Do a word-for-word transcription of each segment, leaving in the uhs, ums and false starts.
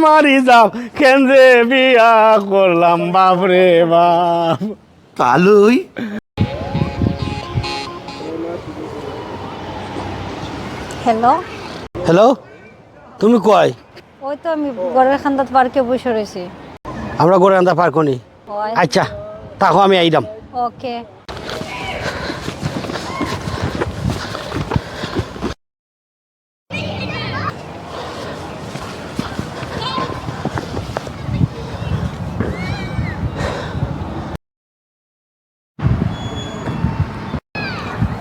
মারি যাও, কেন যে বিয়া করলাম বাপ রে বাপ। তালুই। হ্যালো। হ্যালো, তুমি কই? ওই তো আমি ঘরের কান্দাত পার্কে বসে রয়েছি। আমরা ঘরের কান্দা পার্ক নি। ওই। আচ্ছা, তাহো আমি আইলাম। ওকে।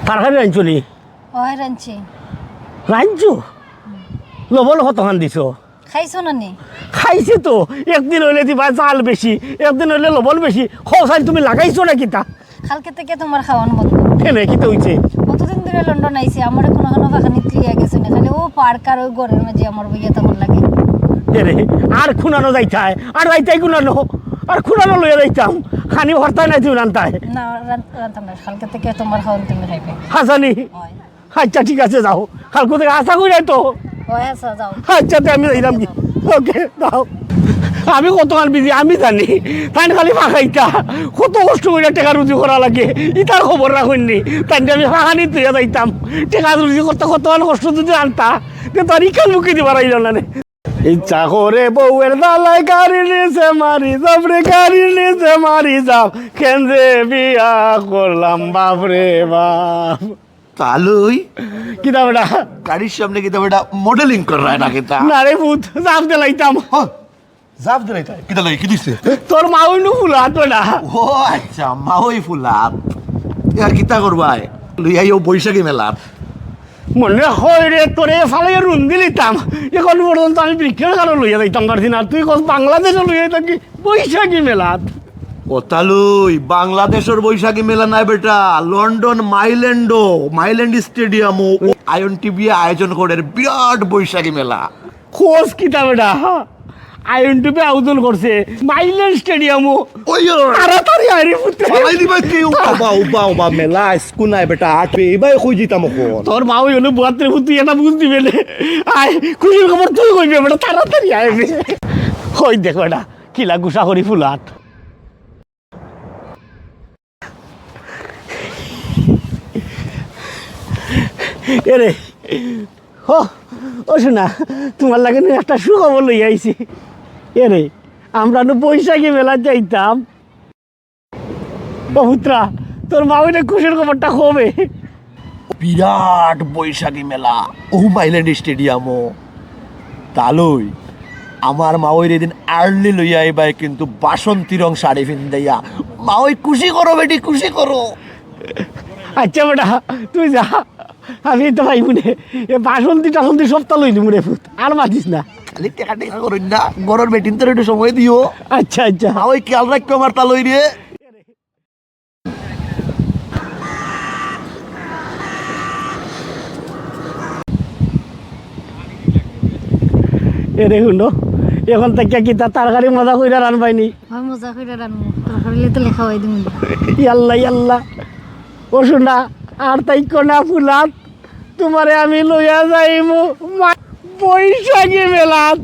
তরকারি রানছো নি? ওই রানছি। রানছো? লবণ কতখান দিছো? খাইছো না নি? খাইছি তো। একদিন অইলে দিবা জাল বেশি, একদিন অইলে লবণ বেশি। খোসাইন তুমি লাগাইছো না কিতা? কালকে থেকে তোমার খাওয়ান বন্ধ। কেনে, কিতা অইছে? কতদিন ধরে লন্ডন আইছি, আমারে কোনো কোনো ফাঁকানি তুলিয়া গেছো না, খালি ও পার্ক আর ওই ঘরের মাঝে আমার বইয়া তখন লাগে। এরে, আর খুনানো যাইতায়, আর যাইতাই খুনানো, আর খুনানো লইয়া যাইতাম। খানি হরতায় নাই তুমি রানতায়। না, রান-, রানতাম না, কালকে থেকে তোমার খাওয়ান তুমি খাইবে। হাসানি? হয়। আচ্ছা, ঠিক আছে, যাও। কালকে থেকে আশা করি তো। ওই আচ্ছা, যাও। আচ্ছা, তে আমি যাইলাম কি? ওকে, দাও। আমি কতখান বিজি আমি জানি। তাই খালি ফাঁকাইতা। কত কষ্ট করিয়া টেকা রুজি করা লাগে। ইতার খবর রাখইন নি। তাই আমি ফাঁকানি তুইয়া যাইতাম। টেকা রুজি করতে কতখান কষ্ট যদি আনতা, তে তার ইখান মুখে দিবার আইল না রে। ইচ্ছা করে বউয়ের জ্বালায় গাড়ি নিচে মারি যাও রে, গাড়ি নিচে মারি যাও। কেন যে বিয়া করলাম বাপ রে বাপ। তালুই? কিতা বেটা? গাড়ির সামনে কিতা বেটা মডেলিং করায় না কিতা? না রে পুত, জাফ দিলাইতাম। হ্যাঁ, জাফ দিলাইতায়? কিতা লাগে, কি দিছে? তোর মা অইনু ফুলাত বেটা। ও আচ্ছা, মা অই ফুলাত। ইয়া কিতা করবায়? লইয়াইও বৈশাখী মেলাত। মনে হয় রে, তোরে ফালাইয়া রুম দিলিতাম। এখন পর্যন্ত আমি বৃক্ষের কারো লইয়া যাইতাম পারছি না। তুই কস বাংলাদেশে লইয়া থাকি বৈশাখী মেলাত। ও তালুই, বাংলাদেশর বৈশাখী মেলা নায় বেটা, লন্ডন মাইল্যান্ডো, মাইল্যান্ড স্টেডিয়ামো আয়ন টিভি আয়োজন করের বিরাট বৈশাখী মেলা। খোঁজ কিতা বেটা? আয়ন টিভি আয়োজন করছে মাইল্যান্ড স্টেডিয়ামো। ওই, ওই। তাড়াতাড়ি আয় রে পুত্রে। ফালাই দিবা কি? ও বাবা, ও বাবা, ও বাবা, মেলা আইজকু নায় বেটা, আটবে, এবার কই যিতাম অখন? তোর মা অই অনো বুয়াত্রে পুত, তুই এটা বুঝ দিবে নে। আয়, খুশির খবর তুই কইবে বেটা, তাড়াতাড়ি আয় রে। ওই দেখ বেটা, কিলা গুসা করি ফুলাত। এরে, হো, ও সোনা, তোমার লাগি নু একটা সুখবর লই আইছি। এরে, আমরা নু বৈশাখী মেলাত যাইতাম। ও পুত্রা, তোর মা অইলে খুশির খবরটা কবে? বিরাট বৈশাখী মেলা, ও মাইল্যান্ড স্টেডিয়ামো। তালুই, আমার মা অইরে এদিন আর্লি লইয়া আইবায়, কিন্তু বাসন্তী রং শাড়ি পিন্দাইয়া। মা অই খুশি করো বেটি, খুশি করো। আচ্ছা বেটা, তুই যা, আমি তো পাইবো নে। এ বাসন্তী টাসন্তী সবতা লই নিমু রে পুত, আর মাতিস না। খালি টেকা টেকা করইন না, ঘরর বেটিন্তরে একটু সময় দিও। আচ্ছা, আচ্ছা। মা অই খেয়াল রাখিও আমার তালুইরে। এরে হুনো, এখন থাকিয়া কিতা তরকারি মজা কইরা রানবায়নি? হয়, মজা কইরা রানমু, তরকারি লইয়া তো লেখা হয় দিমু। ইয়াল্লা, ইয়াল্লা। ও সোনা, আর তাইকো না ফুলাত, তোমারে আমি লইয়া যাইমু মা-, বৈশাখী মেলাত।